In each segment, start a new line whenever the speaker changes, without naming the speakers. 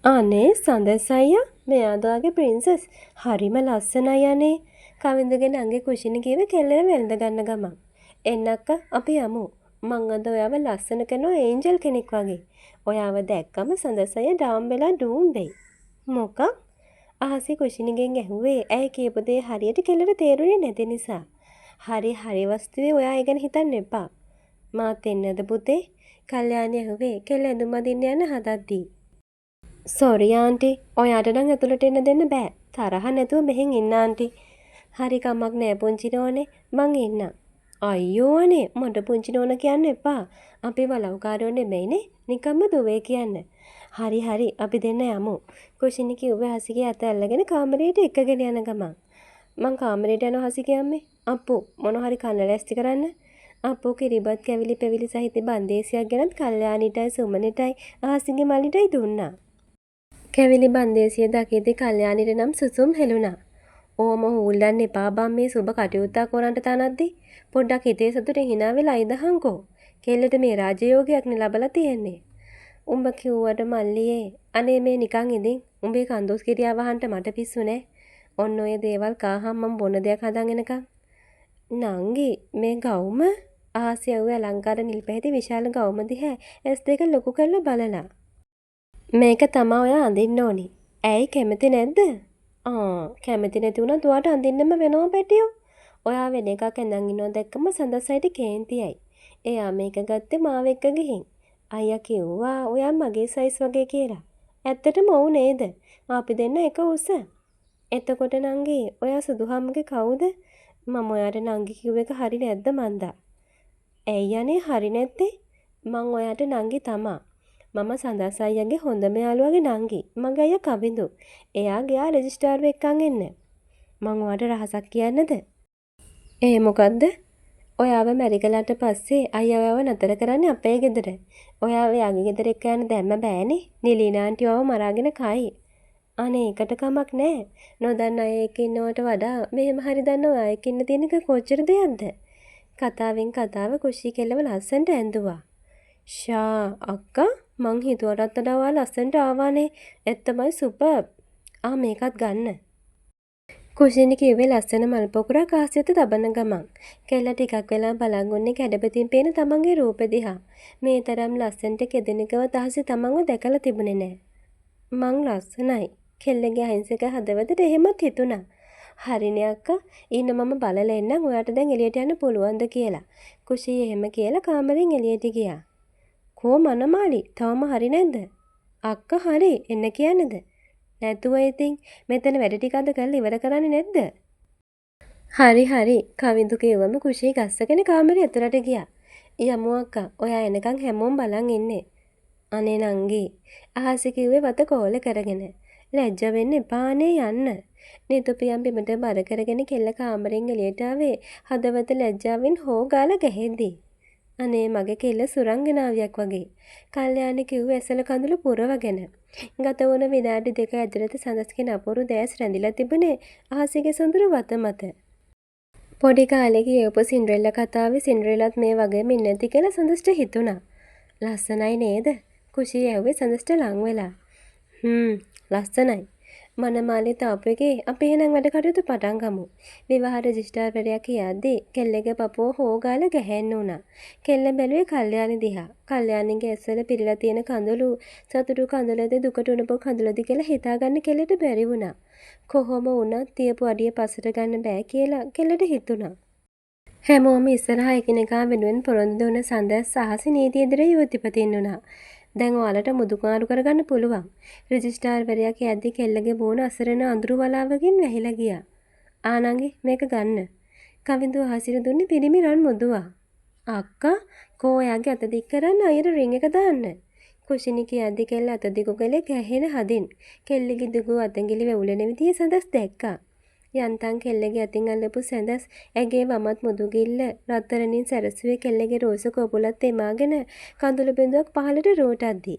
අනේ සඳස් අයියා, මෙයාද ඔයාගේ ප්‍රින්සස්? හරිම ලස්සනයි අනේ. කවිඳුගේ නංගි කුෂිනි කිව්වේ කෙල්ලව වැළඳ ගන්න ගමන්. එන්න අක්කා, අපි යමු. මං අද ඔයාව ලස්සන කරනවා ඒන්ජල් කෙනෙක් වගේ. ඔයාව දැක්කම සඳස් අයියා ඩවුන් වෙලා ඩූම් වෙයි. මොකක්? අහසේ කුෂිනිගෙන් ඇහුවේ ඇය කියපු දේ හරියට කෙල්ලට තේරුනේ නැති නිසා. හරි හරි වස්තුවේ, ඔයා ඒ ගැන හිතන්න එපා. මාත් එන්නද පුතේ? කල්යාණි ඇහුවේ කෙල්ල ඇඳුම් අඳින්න යන්න හදද්දී. සෝරි ආන්ටි, ඔයාට නම් ඇතුළට එන්න දෙන්න බෑ. තරහ නැතුව මෙහෙන් ඉන්න ආන්ටි. හරි කමක් නෑ පුංචි නෝනේ, මං ඉන්නම්. අයියෝ අනේ, මට පුංචි නෝනා කියන්න එපා. අපි වලව්කාරයෝ නෙමෙයිනේ. නිකම්ම දුවේ කියන්න. හරි හරි, අපි දෙන්න යමු. කුෂිනි කිව්වේ හසිගේ අත අල්ලගෙන කාමරයට එක්කගෙන යන ගමන්. මං කාමරයට යනවා හසිගේ අම්මේ. අප්පු මොන හරි කන්න ලෑස්ති කරන්න. අප්පු කිරිබත් කැවිලි පෙවිලි සහිත බන්දේසියක් ගෙනත් කල්යාණිටයි සුමනිටයි අහසිගේ මල්ලිටයි දුන්නා. කැවිලි බන්දේසිය දකිද්දි කල්යාණිට නම් සුසුම් හෙළුණා. ඕම හූල්ලන්න එපා බං මේ සුබ කටයුත්තක් කරන්ට තනද්දි. පොඩ්ඩක් හිතේ සතුටින් හිනා වෙලා ඉඳහන්කෝ. කෙල්ලට මේ රාජයෝගයක්නේ ලබලා තියෙන්නේ. උඹ කිව්වට මල්ලියේ, අනේ මේ නිකන් ඉඳින්. උඹේ කන්දොස් කිරියාව අහන්න මට පිස්සු නෑ. ඔන්න ඔය දේවල් කාහම් මම බොන දෙයක් හදන් එනකන්. නංගි, මේ ගවුම? අහසේ ඇහුවේ අලංකාර නිල් පැහැති විශාල ගවුම දිහා ඇස් දෙක ලොකු කරලා බලලා. මේක තමා ඔයා අඳින්න ඕනි. ඇයි කැමති නැද්ද? ආ, කැමති නැති වුණත් ඔයාට අඳින්නම වෙනවා පැටියෝ. ඔයා වෙන එකක් ඇඳන් ඉන්නවා දැක්කම සඳස් අයිට කේන්තියයි. එයා මේක ගත්තේ මාව එක්ක ගිහින්. අයියා කිව්වා ඔයා මගේ සයිස් වගේ කියලා. ඇත්තටම ඔව් නේද? අපි දෙන්න එක උස. එතකොට නංගි, ඔයා සුදුහම්ගේ කවුද? මම ඔයාට නංගි කිව්ව එක හරි නැද්ද මන්දා? ඇයි අනේ හරි නැත්තේ? මං ඔයාට නංගි තමා. මම සඳස් අයියාගේ හොඳම යාළුවාගේ නංගි. මගේ අයියා කවිඳු. එයා ගියා රෙජිස්ට්‍රාර්ව එක්කන් එන්න. මං ඔයාට රහසක් කියන්නද? ඒ මොකද්ද? ඔයාව මැරි කළාට පස්සේ අයියා ඔයාව නතර කරන්නේ අපේ ගෙදර. ඔයාව එයාගේ ගෙදර එක්ක යන්න දැම්ම බෑනේ. නිලීන ආන්ටි ඔයාව මරාගෙන කයි. අනේ ඒකට කමක් නෑ. නොදන්න අය එක්ක ඉන්නවට වඩා මෙහෙම හරි දන්න ඔයා එක්ක ඉන්න තියෙන එක කොච්චර දෙයක්ද? කතාවෙන් කතාව කුෂී කෙල්ලව ලස්සනට ඇඳුවා. ෂා අක්කා, මං හිතුවටත් වඩා ඔයා ලස්සනට ආවානේ. ඇත්තමයි සුපර්බ්. ආ, මේකත් ගන්න. කුෂිනි කිව්වේ ලස්සන මල් පොකුරක් අහසට තබන ගමන්. කෙල්ල ටිකක් වෙලා බලන් උන්නේ කැඩපතින් පේන තමන්ගේ රූපෙ දිහා. මේ තරම් ලස්සනට කෙදෙනකවත් අහසේ තමන්ව දැකලා තිබුණේ නෑ. මං ලස්සනයි. කෙල්ලගේ අහිංසක හදවතට එහෙමත් හිතුණා. හරිනේ අක්කා, ඉන්න මම බලලා එන්නම් ඔයාට දැන් එළියට යන්න පුළුවන්ද කියලා. කුෂී එහෙම කියලා කාමරෙන් එළියට ගියා. කෝ මනමාලි, තවම හරි නැද්ද? අක්කා හරි, එන්න කියන්නද? නැතුව ඉතින් මෙතන වැඩ ටික අද කරලා ඉවර කරන්නේ නැද්ද? හරි හරි, කවිඳු කිව්වම කුෂී ගස්සගෙන කාමරේ ඇතුළට ගියා. යමු අක්කා, ඔයා එනකන් හැමෝම බලන් ඉන්නේ. අනේ නංගි, අහසේ කිව්වේ වත කෝල කරගෙන. ලැජ්ජ වෙන්න එපා අනේ යන්න. නෙතුපියන් බිමට බර කරගෙන කෙල්ල කාමරෙන් එළියට ආවේ හදවත ලැජ්ජාවෙන් හෝ ගාලා ගැහෙද්දි. අනේ මගේ කෙල්ල සුරංගනාවියක් වගේ. කල්යාණි කිව්වේ ඇසල කඳුළු පුරවගෙන. ගත වුණ විනාඩි දෙක ඇතුළත සඳස්ගේ නපුරු දෑස් රැඳිලා තිබුණේ අහසිගේ සොඳුරු වත මත. පොඩි කාලේ කියවපු සින්ඩරෙල්ලා කතාවේ සින්ඩරෙල්ලාත් මේ වගේම ඉන්න ඇති කියලා සඳස්ට හිතුණා. ලස්සනයි නේද? කුෂී ඇහුවේ සඳස්ට ලං වෙලා. හ්ම්, ලස්සනයි. මනමාලේ තාපු එකේ අපි එහෙනම් වැඩ කටයුතු පටන් ගමු. විවාහ රෙජිස්ට්‍රාර්වරයා කියද්දී කෙල්ලගේ පපුව හොගාලා ගැහෙන්න වුණා. කෙල්ල බැලුවේ කල්යාණි දිහා. කල්යාණිගේ ඇස්වල පිරීලා තියෙන කඳුළු සතුටු කඳුලද දුකට උණපු කඳුලද කියලා හිතාගන්න කෙල්ලට බැරි වුණා. කොහොම වුණත් තියපු අඩිය පස්සට ගන්න බෑ කියලා කෙල්ලට හිතුණා. හැමෝම ඉස්සරහා එකිනෙකා වෙනුවෙන් පොරොන්දු දුන්න සඳස් අහසේ නීති ඉදිරියේ යුවතිපතින් වුණා. දැන් ඔයාලට මුදුකාරු කරගන්න පුළුවන්. රෙජිස්ට්‍රාර්වරයා කියද්දි කෙල්ලගේ මූණ අසරණ අඳුරු වලාවකින් වැහිලා ගියා. ආනංගි, මේක ගන්න. කවිඳු අහසිර දුන්නේ පිරිමි රන් මුදුවා. අක්කා, කෝ ඔයාගේ අත දික් කරන්න අයියට රින් එක දාන්න. කුෂිනි කියද්දි කෙල්ල අත දිගු කළේ ගැහෙන හදින්. කෙල්ලගේ දිගු අතැඟිලි වෙවුලන විදිය සඳස් දැක්කා. යන්තම් කෙල්ලගේ අතින් අල්ලපු සඳස් ඇගේ වමත් මුදුගිල්ල රත්තරනින් සැරසුවේ කෙල්ලගේ රෝස කොපුලත් තෙමාගෙන කඳුළු බිඳුවක් පහළට රෝටද්දී.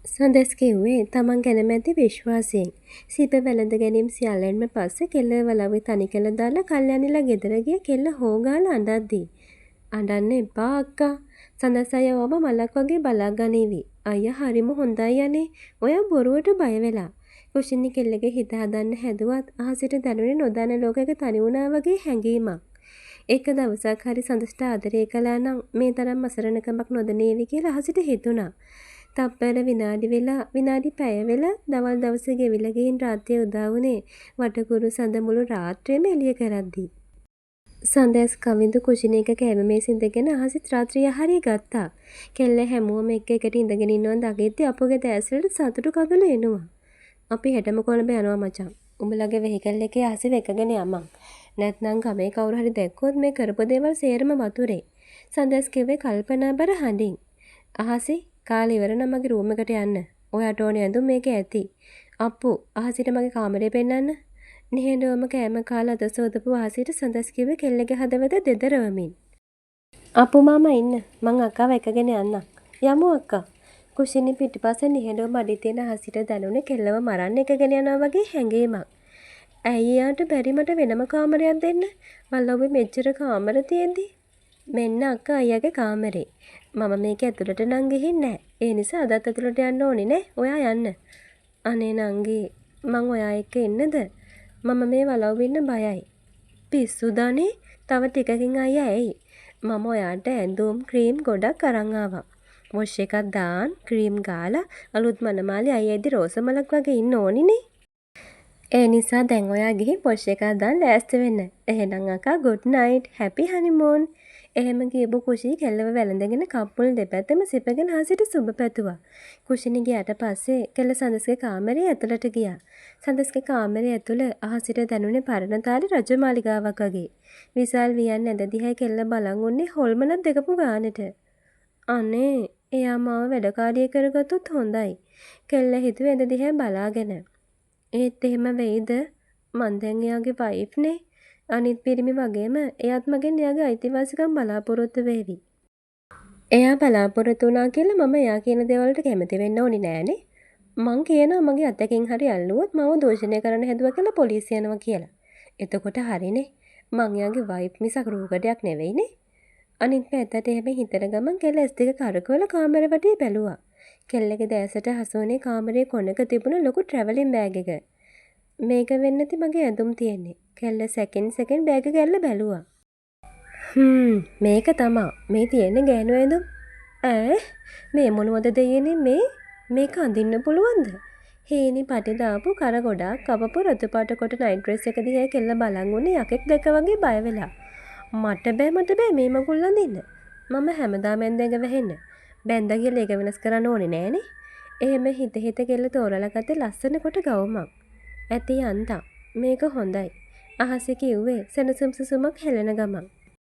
සඳැස් කිව්වේ තමන් ගැනම ඇති විශ්වාසයෙන්. සිප වැළඳ ගැනීම් සියල්ලෙන්ම පස්සේ කෙල්ලව වලව්වේ තනි කරලා දාලා කල්යානිලා ගෙදර ගියේ කෙල්ල හෝගාලා අඬද්දී. අඬන්න එපා අක්කා. සඳැස් අයියා ඔයාව මලක් වගේ බලා ගනීවි. අයියා හරිම හොඳයි අනේ. ඔයා බොරුවට බය වෙලා. කුෂිනි කෙල්ලගේ හිත හදන්න හැදුවත් අහසිට දැනුනේ නොදන්න ලෝකයක තනි වුණා වගේ හැඟීමක්. එක දවසක් හරි සඳස්ට ආදරේ කළා නම් මේ තරම් අසරණකමක් නොදැනේවි කියලා අහසිට හිතුණා. තප්පර විනාඩි වෙලා, විනාඩි පැය වෙලා, දවල් දවස ගෙවිලා ගිහින් රාත්‍රිය උදා වුණේ වටකුරු සඳ මුළු රාත්‍රියම එළිය කරද්දී. සඳැස්, කවිඳු, කුෂිනි එක්ක කෑම මේසේ ඉඳගෙන අහසිත් රාත්‍රී ආහාරය ගත්තා. කෙල්ල හැමෝම එක්ක එකට ඉඳගෙන ඉන්නවා දකිද්දි අපුගේ දැස්වලට සතුටු කඳුළු එනවා. අපි හෙටම කොළඹ යනවා මචං. උඹලගේ වෙහිකල් එකේ අහසිව එක්කගෙන යමන්. නැත්නම් ගමේ කවුරු හරි දැක්කොත් මේ කරපු දේවල් සේරම වතුරේ. සඳැස් කිව්වේ කල්පනාබර හඬින්. අහසි කාලා ඉවර නම් මගේ රූම් එකට යන්න. ඔයාට ඕනේ ඇඳුම් මේකේ ඇති. අප්පු අහසිට මගේ කාමරේ පෙන්නන්න. නිහඬවම කෑම කාලා අත සෝදපු අහසිට සඳැස් කිව්වේ කෙල්ලගේ හදවත දෙදරවමින්. අප්පු මාමා ඉන්න. මං අක්කාව එක්කගෙන යන්නම්. යමු අක්කා. කුෂිනි පිටුපස නිහඬව මඩි තියෙන අහසිට දැනුනේ කෙල්ලව මරන්න එක්කගෙන යනවා වගේ හැඟීමක්. ඇයි එයාට බැරි මට වෙනම කාමරයක් දෙන්න? වලව්වේ මෙච්චර කාමර තියෙද්දි. මෙන්න අක්කා අයියාගේ කාමරේ. මම මේක ඇතුළට නම් ගිහින් නෑ. ඒ නිසා අදත් ඇතුළට යන්න ඕනේ නෑ. ඔයා යන්න. අනේ නංගි, මං ඔයා එක්ක එන්නද? මම මේ වලව්වේ ඉන්න බයයි. පිස්සුද අනේ? තව ටිකකින් අයියා එයි. මම ඔයාට ඇඳුම් ක්‍රීම් ගොඩක් අරන් ආවා. වොෂ් එකක් දාන් ක්‍රීම් ගාලා අලුත් මනමාලි අයියා එද්දි රෝස මලක් වගේ ඉන්න ඕනිනේ. ඒ නිසා දැන් ඔයා ගිහින් වොෂ් එකක් දාන්න ලෑස්ති වෙන්න. එහෙනම් අක්කා ගුඩ් නයිට්. හැපි හනිමූන්. එහෙම කියපු කුෂී කෙල්ලව වැළඳගෙන කප්පුල් දෙපැත්තම සිපගෙන අහසිට සුබ පැතුවා. කුෂිනි ගියාට පස්සේ කෙල්ල සඳස්ගේ කාමරේ ඇතුළට ගියා. සඳස්ගේ කාමරේ ඇතුළ අහසිට දැනුනේ පරණ තාලේ රජමාලිගාවක් වගේ. විසල් වියන් ඇඳ දිහා කෙල්ල බලන් උන්නේ හොල්මනක් දැකපු ගානට. අනේ එයා මාව වැඩකාරිය කරගත්තොත් හොඳයි. කෙල්ල හිතුවේ ඇඳ දිහා බලාගෙන. ඒත් එහෙම වෙයිද? මං දැන් එයාගේ වයිෆ්නේ. අනිත් පිරිමි වගේම එයාත් මගෙන් එයාගේ අයිතිවාසිකම් බලාපොරොත්තු වේවි. එයා බලාපොරොත්තු වුණා කියලා මම එයා කියන දේවල් වලට කැමති වෙන්න ඕනි නෑනේ. මං කියනවා මගේ අතකින් හරි ඇල්ලුවොත් මාව දූෂණය කරන්න හැදුවා කියලා පොලිසිය යනවා කියලා. එතකොට හරිනේ. මං එයාගේ වයිෆ් මිසක් රූකඩයක් නෙවෙයිනේ. අනිත් පැත්තට එහෙම හිතන ගමන් කෙල්ල ඇස් දෙක කරකවලා කාමර වටේ බැලුවා. කෙල්ලගේ දැසට හසු වුණේ කාමරේ කොනක තිබුණු ලොකු ට්‍රැවලින් බෑග් එක. මේක වෙන්න ඇති මගේ ඇඳුම් තියෙන්නේ. කෙල්ල සැකෙන් සැකෙන් බෑග් එක ඇරලා බැලුවා. මේක තමා. මේ තියෙන්නේ ගෑනු ඇඳුම්. ඈ මේ මොනවද දෙයියනේ මේ? මේක අඳින්න පුළුවන්ද? හේනි පටි දාපු කර ගොඩාක් කපපු රතු පාට කොට නයිට් ඩ්‍රෙස් එක දිහා කෙල්ල බලන් උන්නේ යකෙක් දැක්ක වගේ බය වෙලා. මට බෑ මට බෑ මේ මගුල් අඳින්න. මම හැමදාම ඇඳ ඇඟ වැහෙන්න. බැන්දා කියලා ඒක වෙනස් කරන්න ඕනේ නෑනේ. එහෙම හිත හිත කෙල්ල තෝරලා ගත්තේ ලස්සන කොට ගවුමක්. ඇති යන්තම්. මේක හොඳයි. අහසේ කිව්වේ සැනසුම් සුසුමක් හෙළන ගමන්.